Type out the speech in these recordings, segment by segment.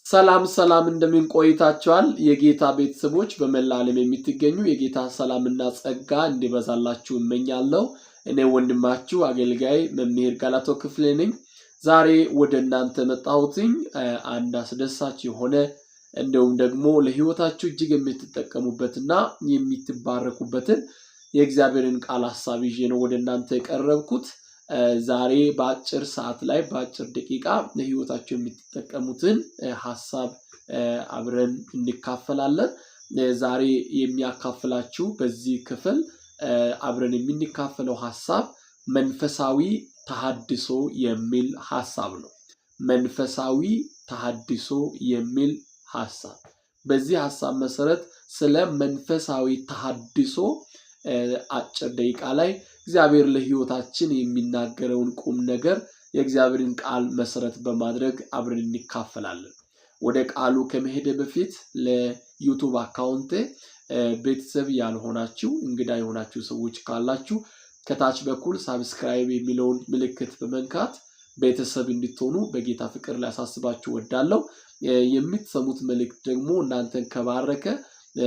ሰላም ሰላም፣ እንደምን ቆይታችኋል? የጌታ ቤተሰቦች በመላ ዓለም የምትገኙ የጌታ ሰላምና ጸጋ እንዲበዛላችሁ እመኛለሁ። እኔ ወንድማችሁ አገልጋይ መምህር ጋላቶ ክፍሌ ነኝ። ዛሬ ወደ እናንተ መጣሁትኝ አንድ አስደሳች የሆነ እንዲሁም ደግሞ ለሕይወታችሁ እጅግ የምትጠቀሙበትና የምትባረኩበትን የእግዚአብሔርን ቃል ሀሳብ ይዤ ነው ወደ እናንተ የቀረብኩት። ዛሬ በአጭር ሰዓት ላይ በአጭር ደቂቃ ለህይወታቸው የምትጠቀሙትን ሀሳብ አብረን እንካፈላለን። ዛሬ የሚያካፍላችሁ በዚህ ክፍል አብረን የምንካፈለው ሀሳብ መንፈሳዊ ተሃድሶ የሚል ሀሳብ ነው። መንፈሳዊ ተሃድሶ የሚል ሀሳብ። በዚህ ሀሳብ መሰረት ስለ መንፈሳዊ ተሃድሶ አጭር ደቂቃ ላይ እግዚአብሔር ለሕይወታችን የሚናገረውን ቁም ነገር የእግዚአብሔርን ቃል መሰረት በማድረግ አብረን እንካፈላለን። ወደ ቃሉ ከመሄደ በፊት ለ YouTube account ኤ ቤተሰብ ያልሆናችሁ፣ እንግዳ የሆናችሁ ሰዎች ካላችሁ ከታች በኩል subscribe የሚለውን ምልክት በመንካት ቤተሰብ እንድትሆኑ በጌታ ፍቅር ሊያሳስባችሁ ወዳለው። የምትሰሙት መልእክት ደግሞ እናንተን ከባረከ፣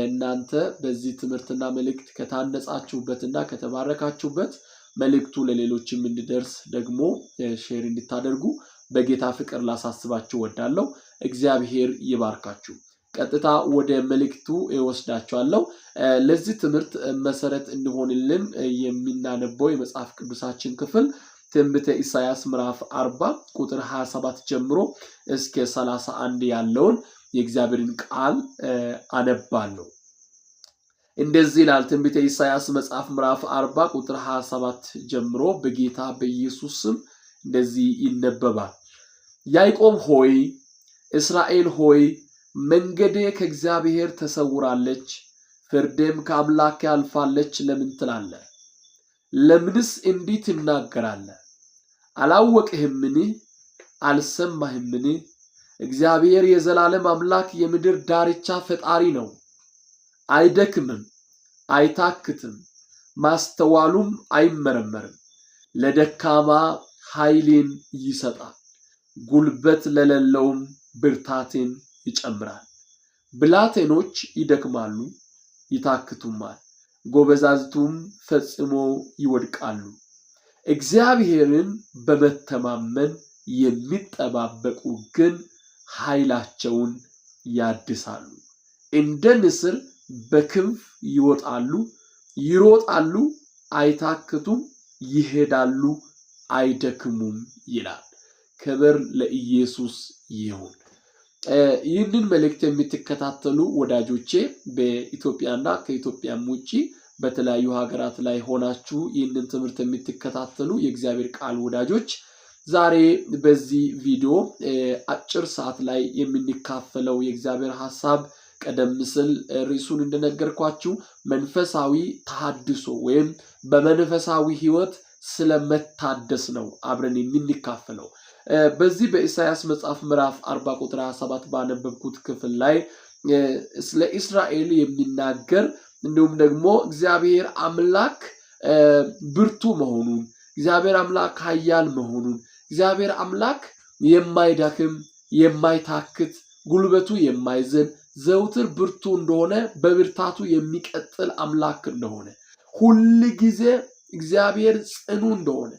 እናንተ በዚህ ትምህርትና መልእክት ከታነጻችሁበትና ከተባረካችሁበት መልእክቱ ለሌሎችም እንዲደርስ ደግሞ share እንድታደርጉ በጌታ ፍቅር ላሳስባችሁ ወዳለሁ። እግዚአብሔር ይባርካችሁ። ቀጥታ ወደ መልእክቱ እወስዳችኋለሁ። ለዚህ ትምህርት መሰረት እንዲሆንልን የምናነበው የመጽሐፍ ቅዱሳችን ክፍል ትንቢተ ኢሳያስ ምዕራፍ 40 ቁጥር 27 ጀምሮ እስከ 31 ያለውን የእግዚአብሔርን ቃል አነባለሁ። እንደዚህ ይላል ትንቢተ ኢሳያስ መጽሐፍ ምዕራፍ 40 ቁጥር 27 ጀምሮ በጌታ በኢየሱስ ስም እንደዚህ ይነበባል። ያዕቆብ ሆይ፣ እስራኤል ሆይ፣ መንገዴ ከእግዚአብሔር ተሰውራለች፣ ፍርዴም ከአምላክ ያልፋለች ለምን ትላለህ? ለምንስ እንዲህ ትናገራለህ? አላወቅህምን? አልሰማህምን? እግዚአብሔር የዘላለም አምላክ የምድር ዳርቻ ፈጣሪ ነው። አይደክምም፣ አይታክትም፣ ማስተዋሉም አይመረመርም። ለደካማ ኃይልን ይሰጣል፣ ጉልበት ለሌለውም ብርታትን ይጨምራል። ብላቴኖች ይደክማሉ፣ ይታክቱማል፣ ጎበዛዝቱም ፈጽሞ ይወድቃሉ። እግዚአብሔርን በመተማመን የሚጠባበቁ ግን ኃይላቸውን ያድሳሉ፣ እንደ ንስር በክንፍ ይወጣሉ፣ ይሮጣሉ፣ አይታክቱም፣ ይሄዳሉ፣ አይደክሙም ይላል። ክብር ለኢየሱስ ይሁን። ይህንን መልእክት የምትከታተሉ ወዳጆቼ በኢትዮጵያና ከኢትዮጵያም ውጪ በተለያዩ ሀገራት ላይ ሆናችሁ ይህንን ትምህርት የምትከታተሉ የእግዚአብሔር ቃል ወዳጆች፣ ዛሬ በዚህ ቪዲዮ አጭር ሰዓት ላይ የምንካፈለው የእግዚአብሔር ሀሳብ ቀደም ሲል ርዕሱን እንደነገርኳችሁ መንፈሳዊ ተሃድሶ ወይም በመንፈሳዊ ሕይወት ስለመታደስ ነው አብረን የምንካፈለው። በዚህ በኢሳያስ መጽሐፍ ምዕራፍ 40 ቁጥር 27 ባነበብኩት ክፍል ላይ ስለ እስራኤል የሚናገር እንዲሁም ደግሞ እግዚአብሔር አምላክ ብርቱ መሆኑን፣ እግዚአብሔር አምላክ ኃያል መሆኑን፣ እግዚአብሔር አምላክ የማይዳክም፣ የማይታክት፣ ጉልበቱ የማይዝል፣ ዘውትር ብርቱ እንደሆነ፣ በብርታቱ የሚቀጥል አምላክ እንደሆነ፣ ሁል ጊዜ እግዚአብሔር ጽኑ እንደሆነ፣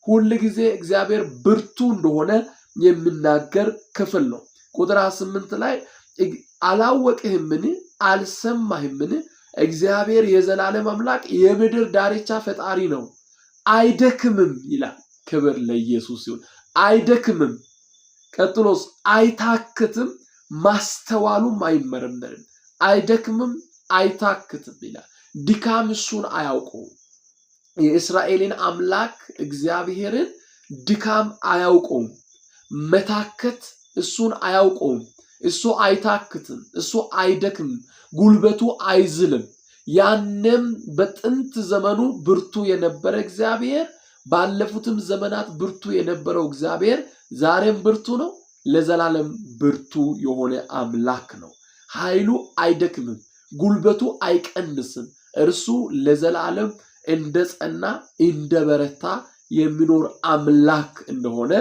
ሁል ጊዜ እግዚአብሔር ብርቱ እንደሆነ የሚናገር ክፍል ነው። ቁጥር 8 ላይ አላወቅህምን? አልሰማህምን? እግዚአብሔር የዘላለም አምላክ የምድር ዳርቻ ፈጣሪ ነው፣ አይደክምም ይላል። ክብር ለኢየሱስ ይሁን። አይደክምም። ቀጥሎስ አይታክትም፣ ማስተዋሉም አይመረመርም። አይደክምም፣ አይታክትም ይላል። ድካም እሱን አያውቀውም። የእስራኤልን አምላክ እግዚአብሔርን ድካም አያውቀውም። መታከት እሱን አያውቀውም። እሱ አይታክትም፣ እሱ አይደክምም፣ ጉልበቱ አይዝልም። ያንም በጥንት ዘመኑ ብርቱ የነበረ እግዚአብሔር፣ ባለፉትም ዘመናት ብርቱ የነበረው እግዚአብሔር ዛሬም ብርቱ ነው። ለዘላለም ብርቱ የሆነ አምላክ ነው። ኃይሉ አይደክምም፣ ጉልበቱ አይቀንስም። እርሱ ለዘላለም እንደ ጸና፣ እንደ በረታ የሚኖር አምላክ እንደሆነ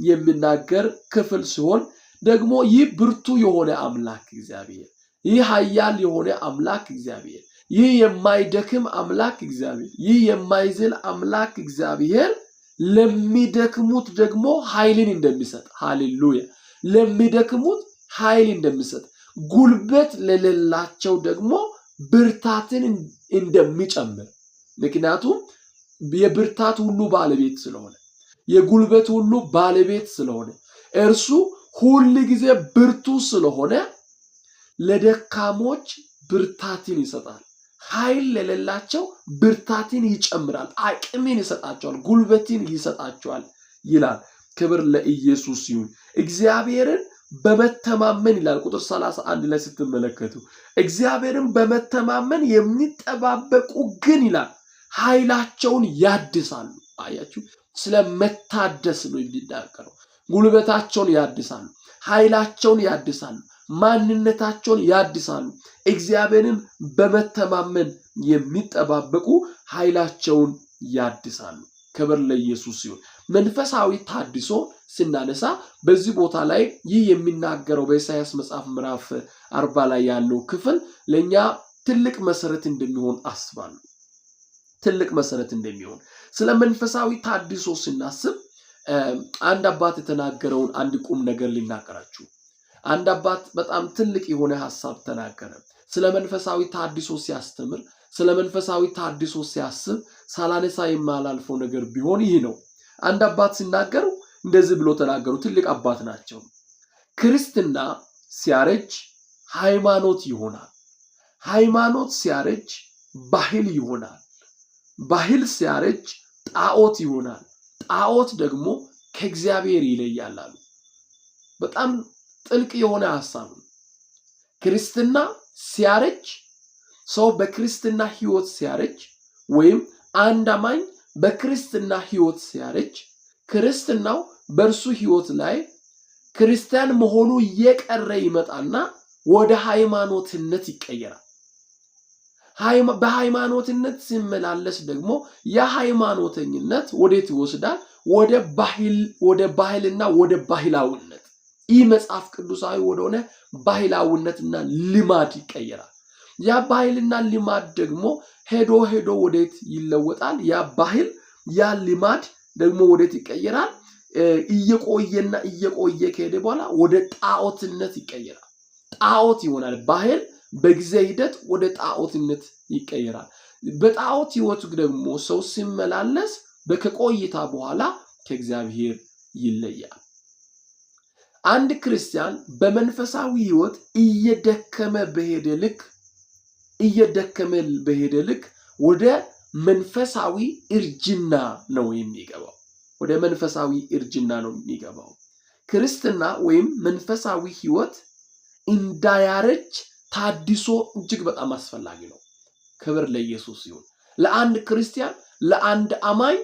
የሚናገር ክፍል ሲሆን ደግሞ ይህ ብርቱ የሆነ አምላክ እግዚአብሔር፣ ይህ ኃያል የሆነ አምላክ እግዚአብሔር፣ ይህ የማይደክም አምላክ እግዚአብሔር፣ ይህ የማይዝል አምላክ እግዚአብሔር ለሚደክሙት ደግሞ ኃይልን እንደሚሰጥ፣ ሃሌሉያ፣ ለሚደክሙት ኃይል እንደሚሰጥ፣ ጉልበት ለሌላቸው ደግሞ ብርታትን እንደሚጨምር፣ ምክንያቱም የብርታት ሁሉ ባለቤት ስለሆነ፣ የጉልበት ሁሉ ባለቤት ስለሆነ፣ እርሱ ሁል ጊዜ ብርቱ ስለሆነ ለደካሞች ብርታትን ይሰጣል። ኃይል ለሌላቸው ብርታትን ይጨምራል፣ አቅምን ይሰጣቸዋል፣ ጉልበትን ይሰጣቸዋል ይላል። ክብር ለኢየሱስ ይሁን። እግዚአብሔርን በመተማመን ይላል ቁጥር 31 ላይ ስትመለከቱ፣ እግዚአብሔርን በመተማመን የሚጠባበቁ ግን ይላል ኃይላቸውን ያድሳሉ። አያችሁ፣ ስለ መታደስ ነው የሚናገረው። ጉልበታቸውን ያድሳሉ፣ ኃይላቸውን ያድሳሉ፣ ማንነታቸውን ያድሳሉ። እግዚአብሔርን በመተማመን የሚጠባበቁ ኃይላቸውን ያድሳሉ። ክብር ለኢየሱስ ይሁን። መንፈሳዊ ታድሶ ስናነሳ በዚህ ቦታ ላይ ይህ የሚናገረው በኢሳያስ መጽሐፍ ምዕራፍ 40 ላይ ያለው ክፍል ለእኛ ትልቅ መሰረት እንደሚሆን አስባለሁ። ትልቅ መሰረት እንደሚሆን ስለ መንፈሳዊ ታድሶ ስናስብ አንድ አባት የተናገረውን አንድ ቁም ነገር ሊናገራችሁ። አንድ አባት በጣም ትልቅ የሆነ ሀሳብ ተናገረ። ስለ መንፈሳዊ ታድሶ ሲያስተምር፣ ስለ መንፈሳዊ ታድሶ ሲያስብ ሳላነሳ የማላልፈው ነገር ቢሆን ይህ ነው። አንድ አባት ሲናገሩ እንደዚህ ብሎ ተናገሩ። ትልቅ አባት ናቸው። ክርስትና ሲያረጅ ሃይማኖት ይሆናል። ሃይማኖት ሲያረጅ ባህል ይሆናል። ባህል ሲያረጅ ጣዖት ይሆናል። ጣዖት ደግሞ ከእግዚአብሔር ይለያል አሉ። በጣም ጥልቅ የሆነ ሀሳብ ነው። ክርስትና ሲያረጅ፣ ሰው በክርስትና ሕይወት ሲያረጅ ወይም አንድ አማኝ በክርስትና ሕይወት ሲያረጅ ክርስትናው በእርሱ ሕይወት ላይ ክርስቲያን መሆኑ እየቀረ ይመጣና ወደ ሃይማኖትነት ይቀየራል። በሃይማኖትነት ሲመላለስ ደግሞ የሃይማኖተኝነት ወዴት ይወስዳል? ወደ ባህልና ወደ ባህላዊነት፣ ይህ መጽሐፍ ቅዱሳዊ ወደሆነ ባህላዊነትና ልማድ ይቀየራል። ያ ባህልና ልማድ ደግሞ ሄዶ ሄዶ ወዴት ይለወጣል? ያ ባህል ያ ልማድ ደግሞ ወዴት ይቀየራል? እየቆየና እየቆየ ከሄደ በኋላ ወደ ጣዖትነት ይቀየራል። ጣዖት ይሆናል። ባህል በጊዜ ሂደት ወደ ጣዖትነት ይቀየራል። በጣዖት ሕይወት ደግሞ ሰው ሲመላለስ ከቆይታ በኋላ ከእግዚአብሔር ይለያል። አንድ ክርስቲያን በመንፈሳዊ ሕይወት እየደከመ በሄደ ልክ ወደ መንፈሳዊ እርጅና ነው የሚገባው። ወደ መንፈሳዊ እርጅና ነው የሚገባው። ክርስትና ወይም መንፈሳዊ ሕይወት እንዳያረጅ ታድሶ እጅግ በጣም አስፈላጊ ነው። ክብር ለኢየሱስ ይሁን። ለአንድ ክርስቲያን፣ ለአንድ አማኝ፣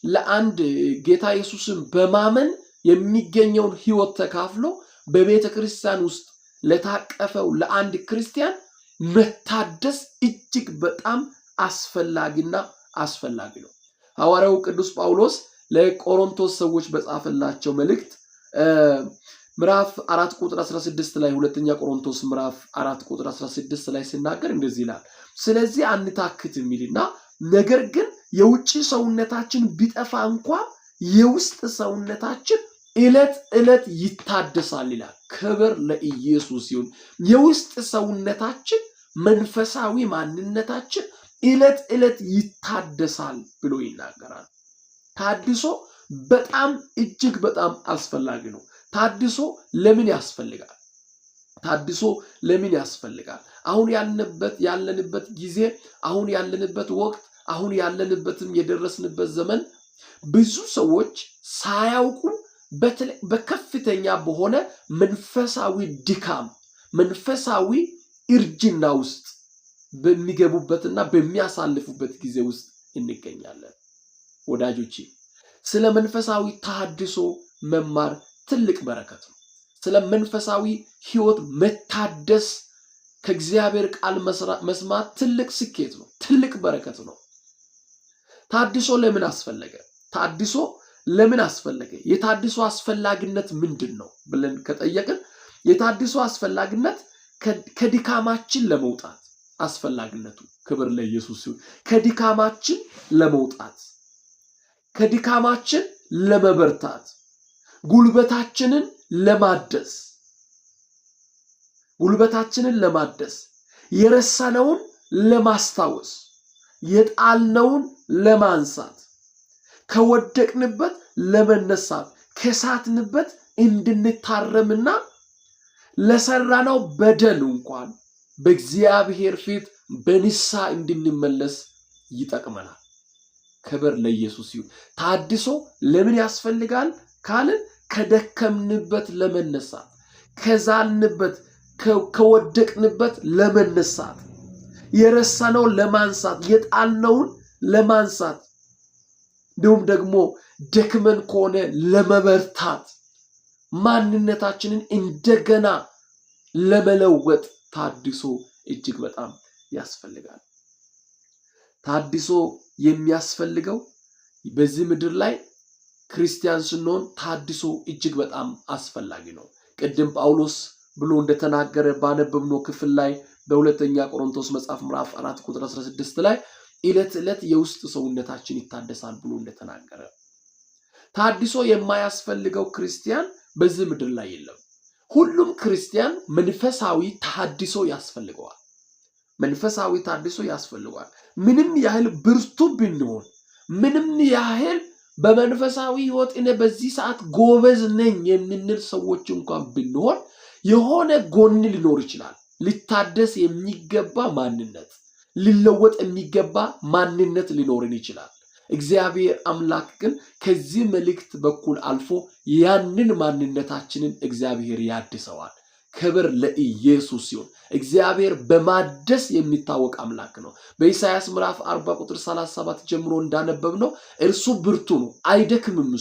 ለአንድ ጌታ ኢየሱስን በማመን የሚገኘውን ሕይወት ተካፍሎ በቤተ ክርስቲያን ውስጥ ለታቀፈው ለአንድ ክርስቲያን መታደስ እጅግ በጣም አስፈላጊና አስፈላጊ ነው። ሐዋርያው ቅዱስ ጳውሎስ ለቆሮንቶስ ሰዎች በጻፈላቸው መልእክት ምዕራፍ 4 ቁጥር 16 ላይ፣ ሁለተኛ ቆሮንቶስ ምዕራፍ 4 ቁጥር 16 ላይ ሲናገር እንደዚህ ይላል። ስለዚህ አንታክትም ይልና ነገር ግን የውጭ ሰውነታችን ቢጠፋ እንኳ የውስጥ ሰውነታችን ዕለት ዕለት ይታደሳል ይላል። ክብር ለኢየሱስ ይሁን። የውስጥ ሰውነታችን፣ መንፈሳዊ ማንነታችን ዕለት ዕለት ይታደሳል ብሎ ይናገራል። ታድሶ በጣም እጅግ በጣም አስፈላጊ ነው። ታድሶ ለምን ያስፈልጋል? ታድሶ ለምን ያስፈልጋል? አሁን ያለንበት ጊዜ፣ አሁን ያለንበት ወቅት፣ አሁን ያለንበትም የደረስንበት ዘመን ብዙ ሰዎች ሳያውቁ በከፍተኛ በሆነ መንፈሳዊ ድካም፣ መንፈሳዊ እርጅና ውስጥ በሚገቡበትና በሚያሳልፉበት ጊዜ ውስጥ እንገኛለን። ወዳጆቼ፣ ስለ መንፈሳዊ ተሐድሶ መማር ትልቅ በረከት ነው። ስለ መንፈሳዊ ሕይወት መታደስ ከእግዚአብሔር ቃል መስማት ትልቅ ስኬት ነው፣ ትልቅ በረከት ነው። ታድሶ ለምን አስፈለገ? ታድሶ ለምን አስፈለገ? የታድሶ አስፈላጊነት ምንድን ነው ብለን ከጠየቅን የታድሶ አስፈላጊነት ከድካማችን ለመውጣት አስፈላጊነቱ፣ ክብር ለኢየሱስ ሲሆን፣ ከድካማችን ለመውጣት፣ ከድካማችን ለመበርታት፣ ጉልበታችንን ለማደስ፣ ጉልበታችንን ለማደስ፣ የረሳነውን ለማስታወስ፣ የጣልነውን ለማንሳት፣ ከወደቅንበት ለመነሳት፣ ከሳትንበት እንድንታረምና ለሰራነው በደል እንኳን በእግዚአብሔር ፊት በንስሐ እንድንመለስ ይጠቅመናል። ክብር ለኢየሱስ ይሁን። ታድሶ ለምን ያስፈልጋል ካልን ከደከምንበት ለመነሳት፣ ከዛልንበት፣ ከወደቅንበት ለመነሳት፣ የረሳነውን ለማንሳት፣ የጣልነውን ለማንሳት፣ እንዲሁም ደግሞ ደክመን ከሆነ ለመበርታት፣ ማንነታችንን እንደገና ለመለወጥ ታድሶ እጅግ በጣም ያስፈልጋል። ታድሶ የሚያስፈልገው በዚህ ምድር ላይ ክርስቲያን ስንሆን ታድሶ እጅግ በጣም አስፈላጊ ነው። ቅድም ጳውሎስ ብሎ እንደተናገረ ባነበብነው ክፍል ላይ በሁለተኛ ቆሮንቶስ መጽሐፍ ምዕራፍ 4 ቁጥር 16 ላይ ዕለት ዕለት የውስጥ ሰውነታችን ይታደሳል ብሎ እንደተናገረ ታድሶ የማያስፈልገው ክርስቲያን በዚህ ምድር ላይ የለም። ሁሉም ክርስቲያን መንፈሳዊ ታድሶ ያስፈልገዋል። መንፈሳዊ ታድሶ ያስፈልገዋል። ምንም ያህል ብርቱ ብንሆን፣ ምንም ያህል በመንፈሳዊ ሕይወት እኔ በዚህ ሰዓት ጎበዝ ነኝ የምንል ሰዎች እንኳን ብንሆን የሆነ ጎን ሊኖር ይችላል። ሊታደስ የሚገባ ማንነት፣ ሊለወጥ የሚገባ ማንነት ሊኖርን ይችላል። እግዚአብሔር አምላክ ግን ከዚህ መልእክት በኩል አልፎ ያንን ማንነታችንን እግዚአብሔር ያድሰዋል። ክብር ለኢየሱስ ሲሆን እግዚአብሔር በማደስ የሚታወቅ አምላክ ነው። በኢሳይያስ ምዕራፍ 40 ቁጥር 37 ጀምሮ እንዳነበብነው እርሱ ብርቱ ነው፣ አይደክምም።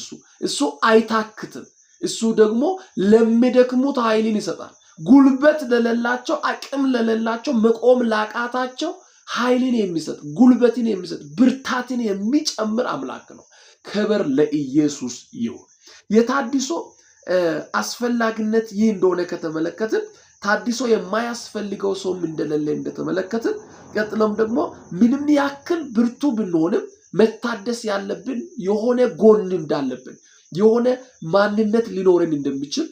እሱ አይታክትም። እሱ ደግሞ ለሚደክሙት ኃይልን ይሰጣል። ጉልበት ለሌላቸው፣ አቅም ለሌላቸው፣ መቆም ላቃታቸው ኃይልን የሚሰጥ፣ ጉልበትን የሚሰጥ፣ ብርታትን የሚጨምር አምላክ ነው። ክብር ለኢየሱስ ይሁን። የታድሶ አስፈላጊነት ይህ እንደሆነ ከተመለከትን፣ ታድሶ የማያስፈልገው ሰውም እንደሌለ እንደተመለከትን፣ ቀጥሎም ደግሞ ምንም ያክል ብርቱ ብንሆንም መታደስ ያለብን የሆነ ጎን እንዳለብን፣ የሆነ ማንነት ሊኖረን እንደሚችል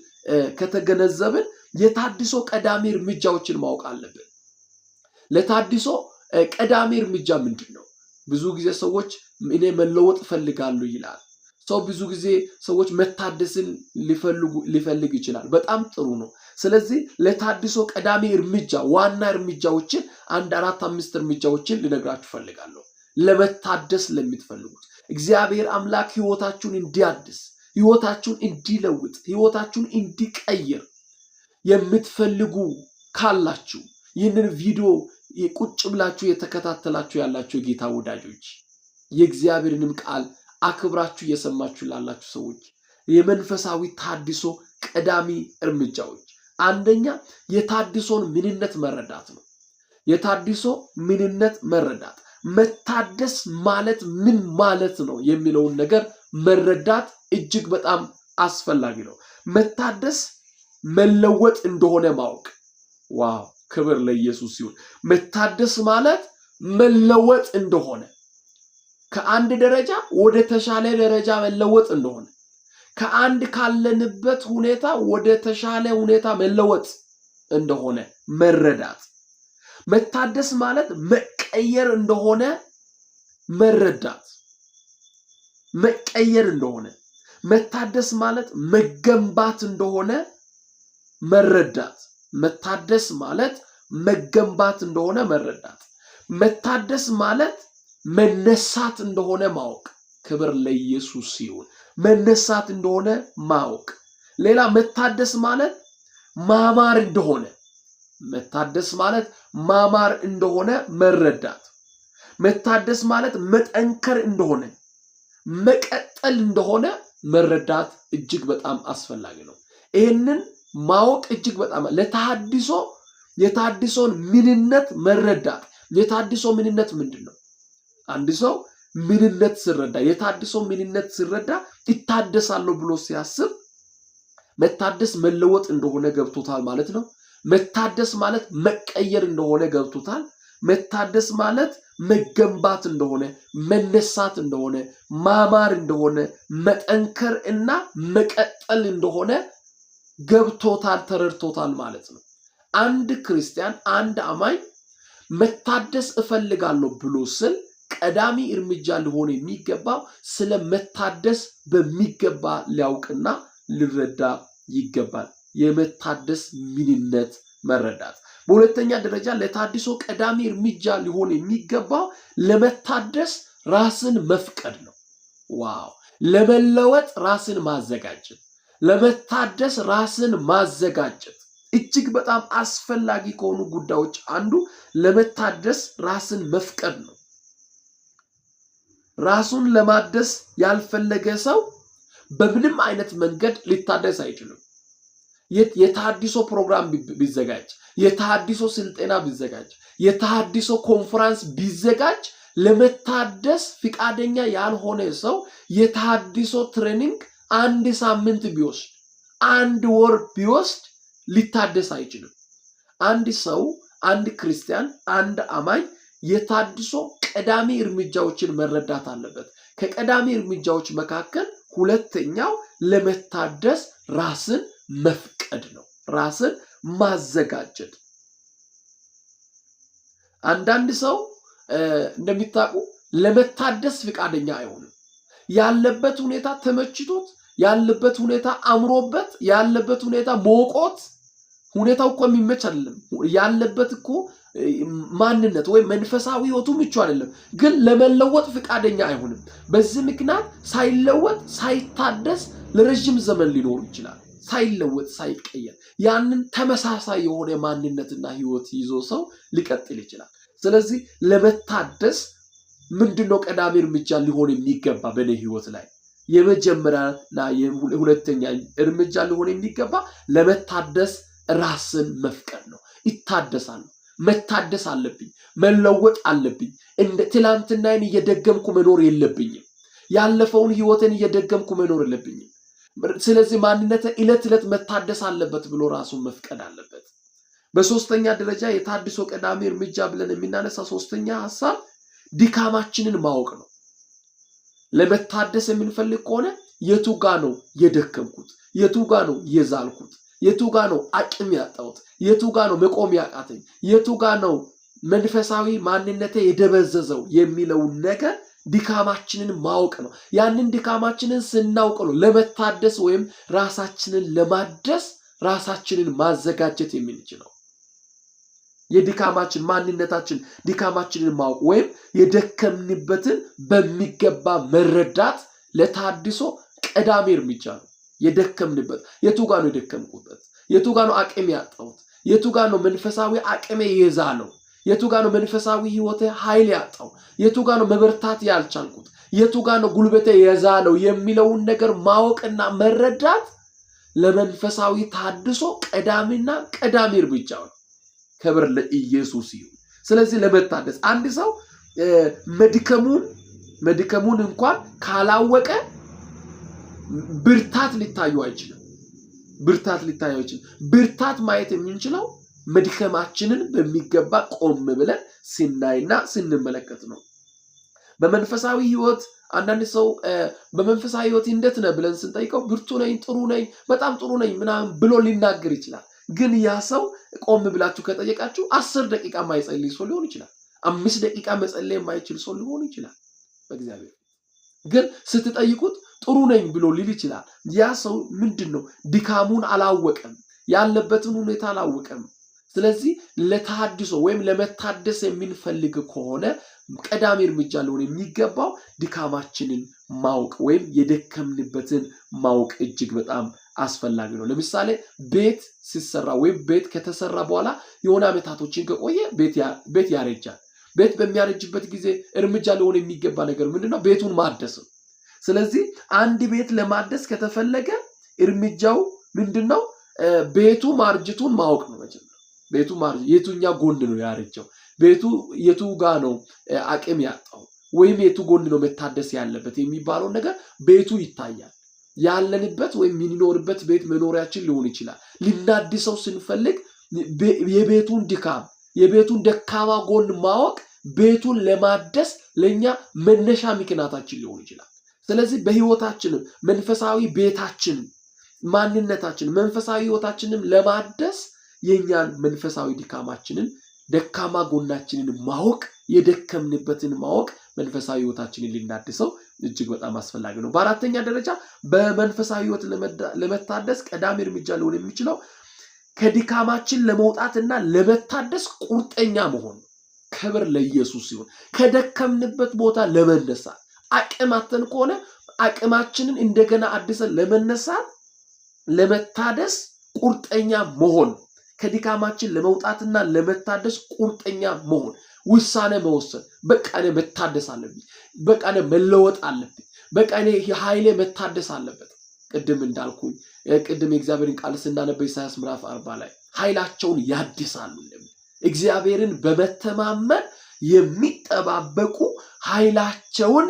ከተገነዘብን የታድሶ ቀዳሚ እርምጃዎችን ማወቅ አለብን። ለታድሶ ቀዳሚ እርምጃ ምንድን ነው? ብዙ ጊዜ ሰዎች እኔ መለወጥ እፈልጋለሁ ይላል። ሰው ብዙ ጊዜ ሰዎች መታደስን ሊፈልግ ይችላል። በጣም ጥሩ ነው። ስለዚህ ለታድሶ ቀዳሚ እርምጃ ዋና እርምጃዎችን አንድ አራት አምስት እርምጃዎችን ልነግራችሁ እፈልጋለሁ። ለመታደስ ለምትፈልጉት፣ እግዚአብሔር አምላክ ሕይወታችሁን እንዲያድስ፣ ሕይወታችሁን እንዲለውጥ፣ ሕይወታችሁን እንዲቀይር የምትፈልጉ ካላችሁ፣ ይህንን ቪዲዮ ቁጭ ብላችሁ የተከታተላችሁ ያላችሁ የጌታ ወዳጆች፣ የእግዚአብሔርንም ቃል አክብራችሁ እየሰማችሁ ላላችሁ ሰዎች የመንፈሳዊ ታድሶ ቀዳሚ እርምጃዎች አንደኛ የታድሶን ምንነት መረዳት ነው። የታድሶ ምንነት መረዳት፣ መታደስ ማለት ምን ማለት ነው የሚለውን ነገር መረዳት እጅግ በጣም አስፈላጊ ነው። መታደስ መለወጥ እንደሆነ ማወቅ። Wow፣ ክብር ለኢየሱስ ይሁን። መታደስ ማለት መለወጥ እንደሆነ፣ ከአንድ ደረጃ ወደ ተሻለ ደረጃ መለወጥ እንደሆነ፣ ከአንድ ካለንበት ሁኔታ ወደ ተሻለ ሁኔታ መለወጥ እንደሆነ መረዳት። መታደስ ማለት መቀየር እንደሆነ መረዳት፣ መቀየር እንደሆነ። መታደስ ማለት መገንባት እንደሆነ መረዳት። መታደስ ማለት መገንባት እንደሆነ መረዳት። መታደስ ማለት መነሳት እንደሆነ ማወቅ። ክብር ለኢየሱስ ይሁን። መነሳት እንደሆነ ማወቅ። ሌላ መታደስ ማለት ማማር እንደሆነ፣ መታደስ ማለት ማማር እንደሆነ መረዳት። መታደስ ማለት መጠንከር እንደሆነ፣ መቀጠል እንደሆነ መረዳት እጅግ በጣም አስፈላጊ ነው። ይህንን ማወቅ እጅግ በጣም ለተሃድሶ የታድሶን ምንነት መረዳት። የታድሶ ምንነት ምንድን ነው? አንድ ሰው ምንነት ሲረዳ፣ የታድሶ ምንነት ሲረዳ፣ ይታደሳለሁ ብሎ ሲያስብ መታደስ መለወጥ እንደሆነ ገብቶታል ማለት ነው። መታደስ ማለት መቀየር እንደሆነ ገብቶታል። መታደስ ማለት መገንባት እንደሆነ፣ መነሳት እንደሆነ፣ ማማር እንደሆነ፣ መጠንከር እና መቀጠል እንደሆነ ገብቶታል፣ ተረድቶታል ማለት ነው። አንድ ክርስቲያን፣ አንድ አማኝ መታደስ እፈልጋለሁ ብሎ ስል ቀዳሚ እርምጃ ሊሆን የሚገባው ስለ መታደስ በሚገባ ሊያውቅና ሊረዳ ይገባል። የመታደስ ምንነት መረዳት። በሁለተኛ ደረጃ ለታድሶ ቀዳሚ እርምጃ ሊሆን የሚገባው ለመታደስ ራስን መፍቀድ ነው። Wow! ለመለወጥ ራስን ማዘጋጀት፣ ለመታደስ ራስን ማዘጋጀት እጅግ በጣም አስፈላጊ ከሆኑ ጉዳዮች አንዱ ለመታደስ ራስን መፍቀድ ነው። ራሱን ለማደስ ያልፈለገ ሰው በምንም አይነት መንገድ ሊታደስ አይችልም። የተሃድሶ ፕሮግራም ቢዘጋጅ፣ የተሃድሶ ስልጠና ቢዘጋጅ፣ የተሃድሶ ኮንፈረንስ ቢዘጋጅ ለመታደስ ፍቃደኛ ያልሆነ ሰው የተሃድሶ training አንድ ሳምንት ቢወስድ፣ አንድ ወር ቢወስድ ሊታደስ አይችልም። አንድ ሰው፣ አንድ ክርስቲያን፣ አንድ አማኝ የታድሶ ቀዳሚ እርምጃዎችን መረዳት አለበት። ከቀዳሚ እርምጃዎች መካከል ሁለተኛው ለመታደስ ራስን መፍቀድ ነው። ራስን ማዘጋጀት። አንዳንድ ሰው እንደሚታውቁ ለመታደስ ፍቃደኛ አይሆንም። ያለበት ሁኔታ ተመችቶት፣ ያለበት ሁኔታ አምሮበት፣ ያለበት ሁኔታ ሞቆት፣ ሁኔታው እኮ የሚመች አይደለም። ያለበት እኮ ማንነት ወይም መንፈሳዊ ሕይወቱ ምቹ አይደለም፣ ግን ለመለወጥ ፍቃደኛ አይሆንም። በዚህ ምክንያት ሳይለወጥ ሳይታደስ ለረዥም ዘመን ሊኖሩ ይችላል። ሳይለወጥ ሳይቀየር ያንን ተመሳሳይ የሆነ ማንነትና ሕይወት ይዞ ሰው ሊቀጥል ይችላል። ስለዚህ ለመታደስ ምንድነው ቀዳሚ እርምጃ ሊሆን የሚገባ በእኔ ሕይወት ላይ? የመጀመሪያና ሁለተኛ እርምጃ ሊሆን የሚገባ ለመታደስ ራስን መፍቀድ ነው። ይታደሳል። መታደስ አለብኝ፣ መለወጥ አለብኝ። እንደ ትላንትናዬን እየደገምኩ መኖር የለብኝም። ያለፈውን ህይወቴን እየደገምኩ መኖር የለብኝም። ስለዚህ ማንነቴ ዕለት ዕለት መታደስ አለበት ብሎ ራሱን መፍቀድ አለበት። በሶስተኛ ደረጃ የታድሶ ቀዳሚ እርምጃ ብለን የምናነሳ ሶስተኛ ሀሳብ ድካማችንን ማወቅ ነው። ለመታደስ የምንፈልግ ከሆነ የቱ ጋ ነው የደከምኩት? የቱ ጋ ነው የዛልኩት? የቱ ጋ ነው አቅም ያጣሁት? የቱ ጋ ነው መቆም ያቃተኝ? የቱ ጋ ነው መንፈሳዊ ማንነቴ የደበዘዘው የሚለውን ነገር ድካማችንን ማወቅ ነው። ያንን ድካማችንን ስናውቅ ነው ለመታደስ ወይም ራሳችንን ለማደስ ራሳችንን ማዘጋጀት የምንችለው። የድካማችን ማንነታችን ድካማችንን ማወቅ ወይም የደከምንበትን በሚገባ መረዳት ለታድሶ ቀዳሚ እርምጃ ነው። የደከምንበት የቱ ጋ ነው የደከምኩበት? የቱ ጋ ነው አቅም ያጣሁት? የቱ ጋ ነው መንፈሳዊ አቅሜ የዛለው? የቱ ጋ ነው መንፈሳዊ ሕይወቴ ኃይል ያጣው? የቱ ጋ ነው መበርታት ያልቻልኩት? የቱ ጋ ነው ጉልበቴ የዛለው የሚለውን ነገር ማወቅና መረዳት ለመንፈሳዊ ታድሶ ቀዳሚና ቀዳሚ እርምጃ ነው። ክብር ለኢየሱስ ይሁን። ስለዚህ ለመታደስ አንድ ሰው መድከሙን እንኳን ካላወቀ ብርታት ሊታዩ አይችልም። ብርታት ሊታዩ አይችልም። ብርታት ማየት የምንችለው መድከማችንን በሚገባ ቆም ብለን ስናይና ስንመለከት ነው። በመንፈሳዊ ሕይወት አንዳንድ ሰው በመንፈሳዊ ሕይወት እንዴት ነህ ብለን ስንጠይቀው ብርቱ ነኝ፣ ጥሩ ነኝ፣ በጣም ጥሩ ነኝ ምናምን ብሎ ሊናገር ይችላል። ግን ያ ሰው ቆም ብላችሁ ከጠየቃችሁ 10 ደቂቃ የማይጸልይ ሰው ሊሆን ይችላል። 5 ደቂቃ መጸለይ የማይችል ሰው ሊሆን ይችላል። በእግዚአብሔር ግን ስትጠይቁት ጥሩ ነኝ ብሎ ሊል ይችላል። ያ ሰው ምንድን ነው ድካሙን አላወቀም፣ ያለበትን ሁኔታ አላወቀም። ስለዚህ ለተሃድሶ ወይም ለመታደስ የምንፈልግ ከሆነ ቀዳሚ እርምጃ ሊሆን የሚገባው ድካማችንን ማወቅ ወይም የደከምንበትን ማወቅ እጅግ በጣም አስፈላጊ ነው። ለምሳሌ ቤት ሲሰራ ወይም ቤት ከተሰራ በኋላ የሆነ ዓመታቶችን ከቆየ ቤት ያረጃል። ቤት በሚያረጅበት ጊዜ እርምጃ ሊሆን የሚገባ ነገር ምንድነው? ቤቱን ማደስ ነው። ስለዚህ አንድ ቤት ለማደስ ከተፈለገ እርምጃው ምንድነው? ቤቱ ማርጅቱን ማወቅ ነው። መጀመሪያ ቤቱ የቱኛ ጎን ነው ያረጀው? ቤቱ የቱ ጋ ነው አቅም ያጣው? ወይም የቱ ጎን ነው መታደስ ያለበት የሚባለውን ነገር ቤቱ ይታያል። ያለንበት ወይም የምንኖርበት ቤት መኖሪያችን ሊሆን ይችላል። ልናድሰው ስንፈልግ የቤቱን ድካም፣ የቤቱን ደካማ ጎን ማወቅ ቤቱን ለማደስ ለእኛ መነሻ ምክንያታችን ሊሆን ይችላል። ስለዚህ በህይወታችንም መንፈሳዊ ቤታችንን፣ ማንነታችንን፣ መንፈሳዊ ህይወታችንም ለማደስ የእኛን መንፈሳዊ ድካማችንን፣ ደካማ ጎናችንን ማወቅ፣ የደከምንበትን ማወቅ መንፈሳዊ ህይወታችንን ልናድሰው እጅግ በጣም አስፈላጊ ነው። በአራተኛ ደረጃ በመንፈሳዊ ህይወት ለመታደስ ቀዳሚ እርምጃ ሊሆን የሚችለው ከድካማችን ለመውጣትና ለመታደስ ቁርጠኛ መሆን። ክብር ለኢየሱስ ሲሆን ከደከምንበት ቦታ ለመነሳት፣ አቅም አጥተን ከሆነ አቅማችንን እንደገና አድሰን ለመነሳት፣ ለመታደስ ቁርጠኛ መሆን፣ ከድካማችን ለመውጣትና ለመታደስ ቁርጠኛ መሆን፣ ውሳኔ መወሰን። በቃ እኔ መታደስ አለብኝ፣ በቃ እኔ መለወጥ አለብኝ፣ በቃ እኔ ኃይሌ መታደስ አለበት። ቅድም እንዳልኩኝ፣ ቅድም የእግዚአብሔርን ቃል ስናነበ ኢሳያስ ምዕራፍ 40 ላይ ኃይላቸውን ያድሳሉ እንደሚል፣ እግዚአብሔርን በመተማመን የሚጠባበቁ ኃይላቸውን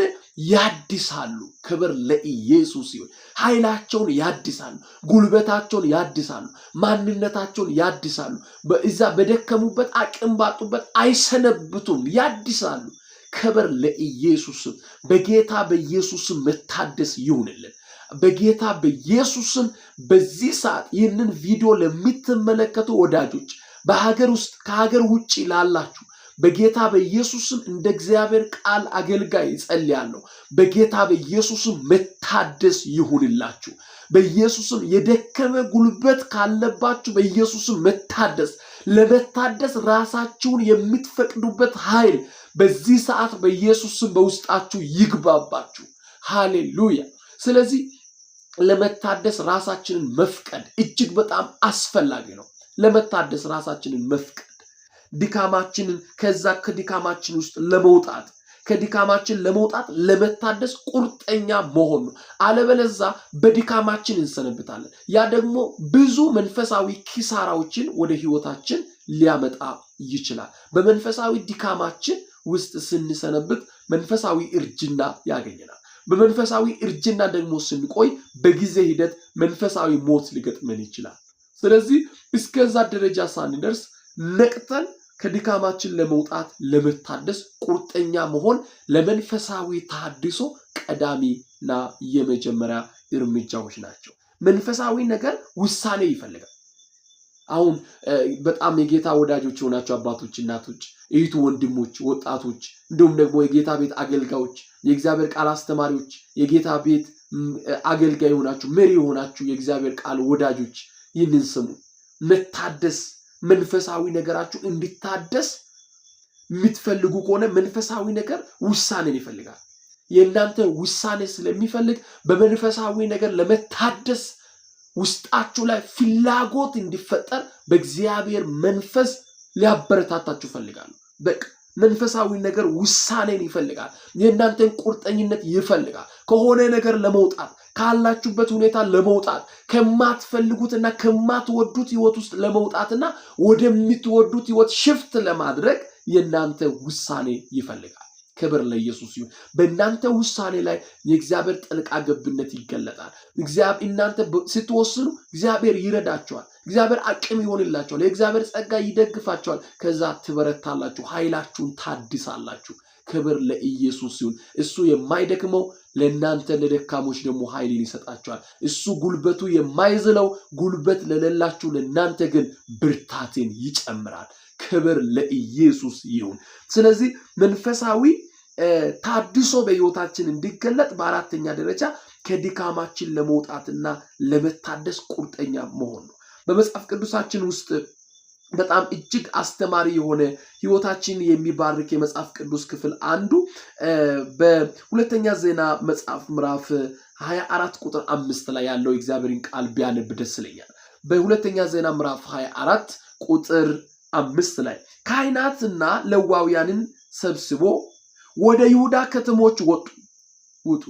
ያድሳሉ። ክብር ለኢየሱስ ይሁን። ኃይላቸውን ያድሳሉ፣ ጉልበታቸውን ያድሳሉ፣ ማንነታቸውን ያድሳሉ። በእዛ በደከሙበት፣ አቅም ባጡበት አይሰነብቱም፣ ያድሳሉ። ክብር ለኢየሱስም። በጌታ በኢየሱስም መታደስ ይሁንልን። በጌታ በኢየሱስም በዚህ ሰዓት ይህንን ቪዲዮ ለምትመለከቱ ወዳጆች፣ በሀገር ውስጥ ከሀገር ውጭ ላላችሁ፣ በጌታ በኢየሱስም እንደ እግዚአብሔር ቃል አገልጋይ እጸልያለሁ። በጌታ በኢየሱስም መታደስ ይሁንላችሁ። በኢየሱስም የደከመ ጉልበት ካለባችሁ በኢየሱስም መታደስ፣ ለመታደስ ራሳችሁን የምትፈቅዱበት ኃይል በዚህ ሰዓት በኢየሱስም በውስጣችሁ ይግባባችሁ። ሃሌሉያ። ስለዚህ ለመታደስ ራሳችንን መፍቀድ እጅግ በጣም አስፈላጊ ነው። ለመታደስ ራሳችንን መፍቀድ፣ ድካማችንን ከዛ ከድካማችን ውስጥ ለመውጣት፣ ከድካማችን ለመውጣት ለመታደስ ቁርጠኛ መሆን ነው። አለበለዛ በድካማችን እንሰነብታለን። ያ ደግሞ ብዙ መንፈሳዊ ኪሳራዎችን ወደ ህይወታችን ሊያመጣ ይችላል። በመንፈሳዊ ድካማችን ውስጥ ስንሰነብት መንፈሳዊ እርጅና ያገኘናል። በመንፈሳዊ እርጅና ደግሞ ስንቆይ በጊዜ ሂደት መንፈሳዊ ሞት ሊገጥመን ይችላል። ስለዚህ እስከዛ ደረጃ ሳንደርስ ነቅተን ከድካማችን ለመውጣት ለመታደስ ቁርጠኛ መሆን ለመንፈሳዊ ተሃድሶ ቀዳሚና የመጀመሪያ እርምጃዎች ናቸው። መንፈሳዊ ነገር ውሳኔ ይፈልጋል። አሁን በጣም የጌታ ወዳጆች የሆናችሁ አባቶች፣ እናቶች፣ እህቱ፣ ወንድሞች፣ ወጣቶች፣ እንዲሁም ደግሞ የጌታ ቤት አገልጋዮች፣ የእግዚአብሔር ቃል አስተማሪዎች፣ የጌታ ቤት አገልጋይ የሆናችሁ፣ መሪ የሆናችሁ የእግዚአብሔር ቃል ወዳጆች ይህንን ስሙ። መታደስ፣ መንፈሳዊ ነገራችሁ እንዲታደስ የምትፈልጉ ከሆነ መንፈሳዊ ነገር ውሳኔን ይፈልጋል። የእናንተ ውሳኔ ስለሚፈልግ በመንፈሳዊ ነገር ለመታደስ ውስጣችሁ ላይ ፍላጎት እንዲፈጠር በእግዚአብሔር መንፈስ ሊያበረታታችሁ ይፈልጋሉ። በቃ መንፈሳዊ ነገር ውሳኔን ይፈልጋል። የእናንተን ቁርጠኝነት ይፈልጋል። ከሆነ ነገር ለመውጣት፣ ካላችሁበት ሁኔታ ለመውጣት፣ ከማትፈልጉትና ከማትወዱት ህይወት ውስጥ ለመውጣትና ወደምትወዱት ህይወት shift ለማድረግ የእናንተ ውሳኔ ይፈልጋል። ክብር ለኢየሱስ ይሁን። በእናንተ ውሳኔ ላይ የእግዚአብሔር ጣልቃ ገብነት ይገለጣል። እናንተ ስትወስኑ እግዚአብሔር ይረዳችኋል። እግዚአብሔር አቅም ይሆንላችኋል። የእግዚአብሔር ጸጋ ይደግፋችኋል። ከዛ ትበረታላችሁ፣ ኃይላችሁን ታድሳላችሁ። ክብር ለኢየሱስ ይሁን። እሱ የማይደክመው ለእናንተ ለደካሞች ደግሞ ኃይልን ይሰጣችኋል። እሱ ጉልበቱ የማይዝለው ጉልበት ለሌላችሁ ለእናንተ ግን ብርታትን ይጨምራል። ክብር ለኢየሱስ ይሁን። ስለዚህ መንፈሳዊ ታድሶ በህይወታችን እንዲገለጥ በአራተኛ ደረጃ ከድካማችን ለመውጣትና ለመታደስ ቁርጠኛ መሆን ነው። በመጽሐፍ ቅዱሳችን ውስጥ በጣም እጅግ አስተማሪ የሆነ፣ ህይወታችንን የሚባርክ የመጽሐፍ ቅዱስ ክፍል አንዱ በሁለተኛ ዜና መጽሐፍ ምዕራፍ 24 ቁጥር 5 ላይ ያለው የእግዚአብሔርን ቃል ቢያነብ ደስ ይለኛል። በሁለተኛ ዜና ምዕራፍ 24 ቁጥር 5 ላይ ካህናትና ለዋውያንን ሰብስቦ ወደ ይሁዳ ከተሞች ወጡ ውጡ፣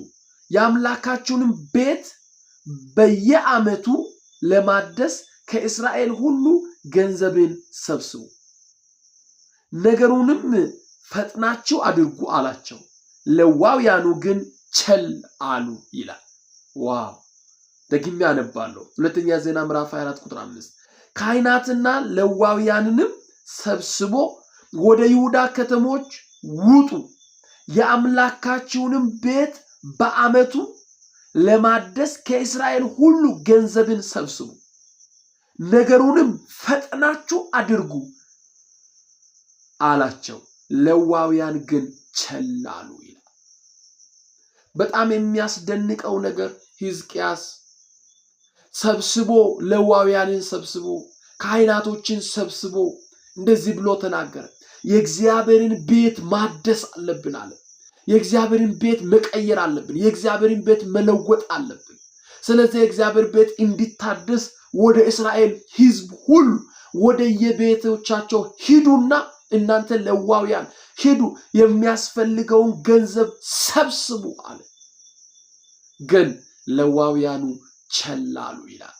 የአምላካችሁንም ቤት በየዓመቱ ለማደስ ከእስራኤል ሁሉ ገንዘብን ሰብስቡ፣ ነገሩንም ፈጥናችሁ አድርጉ አላቸው። ለዋውያኑ ግን ቸል አሉ ይላል። Wow! ደግሜ አነባለሁ። ሁለተኛ ዜና ምዕራፍ 24 ቁጥር 5 ካህናትና ለዋውያንንም ሰብስቦ ወደ ይሁዳ ከተሞች ውጡ፣ የአምላካችሁንም ቤት በዓመቱ ለማደስ ከእስራኤል ሁሉ ገንዘብን ሰብስቡ፣ ነገሩንም ፈጥናችሁ አድርጉ አላቸው። ለዋውያን ግን ቸል አሉ ይላል። በጣም የሚያስደንቀው ነገር ሕዝቅያስ ሰብስቦ ለዋውያንን ሰብስቦ ካህናቶችን ሰብስቦ እንደዚህ ብሎ ተናገረ። የእግዚአብሔርን ቤት ማደስ አለብን አለ። የእግዚአብሔርን ቤት መቀየር አለብን። የእግዚአብሔርን ቤት መለወጥ አለብን። ስለዚህ የእግዚአብሔር ቤት እንዲታደስ ወደ እስራኤል ሕዝብ ሁሉ ወደ የቤቶቻቸው ሂዱና እናንተ ለዋውያን ሂዱ፣ የሚያስፈልገውን ገንዘብ ሰብስቡ አለ። ግን ለዋውያኑ ቸል አሉ ይላል።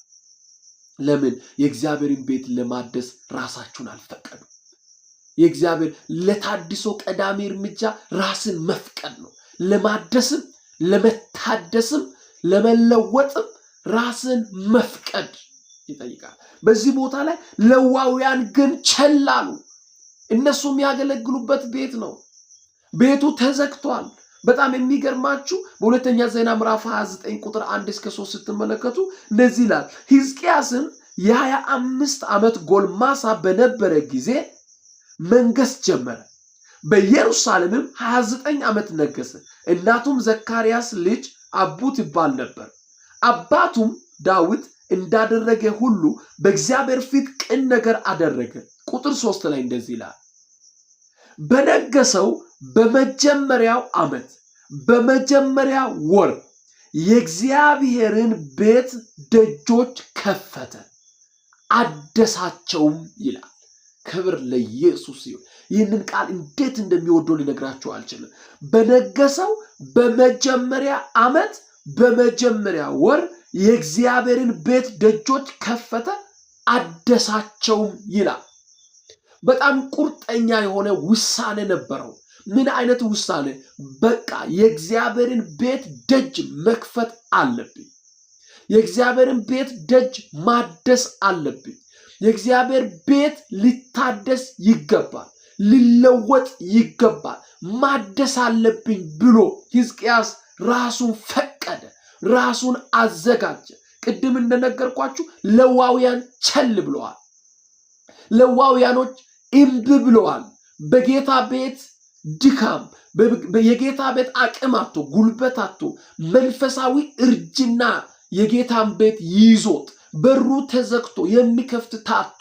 ለምን? የእግዚአብሔርን ቤት ለማደስ ራሳችሁን አልፈቀዱ። የእግዚአብሔር ለታድሶ ቀዳሚ እርምጃ ራስን መፍቀድ ነው። ለማደስም ለመታደስም ለመለወጥም ራስን መፍቀድ ይጠይቃል። በዚህ ቦታ ላይ ለዋውያን ግን ቸል አሉ። እነሱ የሚያገለግሉበት ቤት ነው። ቤቱ ተዘግቷል። በጣም የሚገርማችሁ በሁለተኛ ዜና ምዕራፍ 29 ቁጥር 1 እስከ 3 ስትመለከቱ እንደዚህ ይላል። ሕዝቅያስም የ25 ዓመት ጎልማሳ በነበረ ጊዜ መንገስ ጀመረ። በኢየሩሳሌምም 29 ዓመት ነገሰ። እናቱም ዘካርያስ ልጅ አቡ ትባል ነበር። አባቱም ዳዊት እንዳደረገ ሁሉ በእግዚአብሔር ፊት ቅን ነገር አደረገ። ቁጥር 3 ላይ እንደዚህ ይላል፣ በነገሰው በመጀመሪያው ዓመት በመጀመሪያ ወር የእግዚአብሔርን ቤት ደጆች ከፈተ አደሳቸውም ይላል። ክብር ለኢየሱስ ይሁን። ይህንን ቃል እንዴት እንደሚወደው ሊነግራችሁ አልችልም። በነገሰው በመጀመሪያ ዓመት በመጀመሪያ ወር የእግዚአብሔርን ቤት ደጆች ከፈተ አደሳቸውም ይላል። በጣም ቁርጠኛ የሆነ ውሳኔ ነበረው። ምን አይነት ውሳኔ? በቃ የእግዚአብሔርን ቤት ደጅ መክፈት አለብኝ። የእግዚአብሔርን ቤት ደጅ ማደስ አለብኝ። የእግዚአብሔር ቤት ሊታደስ ይገባል፣ ሊለወጥ ይገባል፣ ማደስ አለብኝ ብሎ ሕዝቅያስ ራሱን ፈቀደ፣ ራሱን አዘጋጀ። ቅድም እንደነገርኳችሁ ለዋውያን ቸል ብለዋል። ለዋውያኖች እምቢ ብለዋል። በጌታ ቤት ድካም፣ የጌታ ቤት አቅም አጥቶ ጉልበት አጥቶ መንፈሳዊ እርጅና የጌታን ቤት ይዞት በሩ ተዘግቶ የሚከፍት ታቶ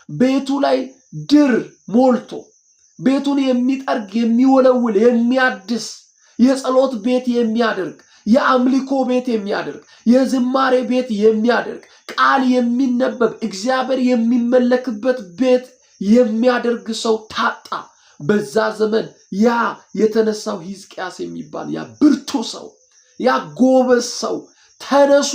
ቤቱ ላይ ድር ሞልቶ ቤቱን የሚጠርግ የሚወለውል የሚያድስ የጸሎት ቤት የሚያደርግ የአምልኮ ቤት የሚያደርግ የዝማሬ ቤት የሚያደርግ ቃል የሚነበብ እግዚአብሔር የሚመለክበት ቤት የሚያደርግ ሰው ታጣ። በዛ ዘመን ያ የተነሳው ሕዝቅያስ የሚባል ያ ብርቱ ሰው ያ ጎበዝ ሰው ተነሱ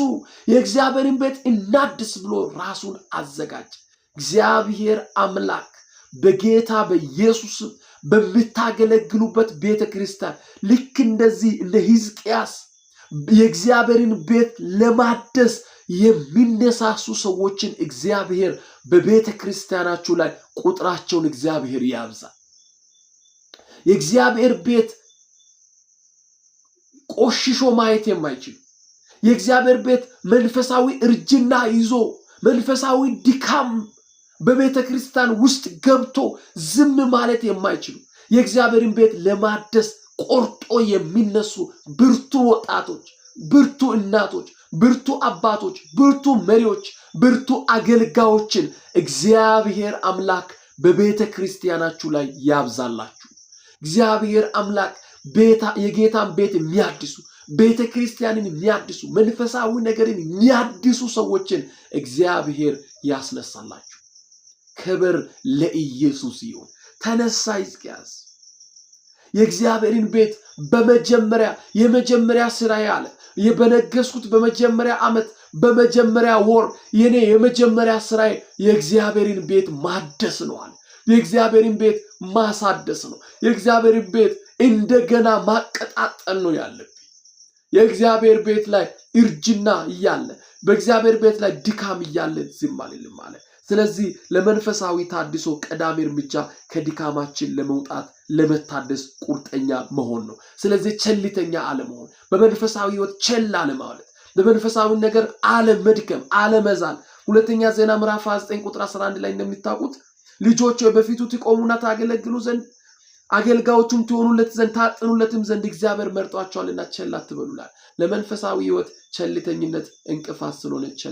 የእግዚአብሔርን ቤት እናድስ ብሎ ራሱን አዘጋጀ። እግዚአብሔር አምላክ በጌታ በኢየሱስ በምታገለግሉበት ቤተ ክርስቲያን ልክ እንደዚህ እንደ ሕዝቅያስ የእግዚአብሔርን ቤት ለማደስ የሚነሳሱ ሰዎችን እግዚአብሔር በቤተ ክርስቲያናችሁ ላይ ቁጥራቸውን እግዚአብሔር ያብዛ። የእግዚአብሔር ቤት ቆሽሾ ማየት የማይችሉ የእግዚአብሔር ቤት መንፈሳዊ እርጅና ይዞ መንፈሳዊ ድካም በቤተ ክርስቲያን ውስጥ ገብቶ ዝም ማለት የማይችሉ የእግዚአብሔርን ቤት ለማደስ ቆርጦ የሚነሱ ብርቱ ወጣቶች፣ ብርቱ እናቶች፣ ብርቱ አባቶች፣ ብርቱ መሪዎች፣ ብርቱ አገልጋዮችን እግዚአብሔር አምላክ በቤተ ክርስቲያናችሁ ላይ ያብዛላችሁ። እግዚአብሔር አምላክ የጌታን ቤት የሚያድሱ ቤተ ክርስቲያንን የሚያድሱ መንፈሳዊ ነገርን የሚያድሱ ሰዎችን እግዚአብሔር ያስነሳላችሁ። ክብር ለኢየሱስ ይሁን። ተነሳ ሕዝቅያስ የእግዚአብሔርን ቤት በመጀመሪያ የመጀመሪያ ስራ ያለ በነገስኩት በመጀመሪያ ዓመት በመጀመሪያ ወር የኔ የመጀመሪያ ስራዬ የእግዚአብሔርን ቤት ማደስ ነው አለ። የእግዚአብሔርን ቤት ማሳደስ ነው። የእግዚአብሔርን ቤት እንደገና ማቀጣጠል ነው ያለብኝ። የእግዚአብሔር ቤት ላይ እርጅና እያለ፣ በእግዚአብሔር ቤት ላይ ድካም እያለ ዝም አልልም አለ። ስለዚህ ለመንፈሳዊ ታድሶ ቀዳሚ እርምጃ ከድካማችን ለመውጣት ለመታደስ ቁርጠኛ መሆን ነው። ስለዚህ ቸልተኛ አለመሆን፣ በመንፈሳዊ ሕይወት ቸል አለማለት፣ በመንፈሳዊ ነገር አለመድከም፣ አለመዛል። ሁለተኛ ዜና ምዕራፍ 29 ቁጥር 11 ላይ እንደሚታውቁት ልጆች በፊቱ ትቆሙና ታገለግሉ ዘንድ፣ አገልጋዮቹም ትሆኑለት ዘንድ፣ ታጥኑለትም ዘንድ እግዚአብሔር መርጧቸዋልና ቸል አትበሉላል። ለመንፈሳዊ ሕይወት ቸልተኝነት እንቅፋት ስለሆነ ቸል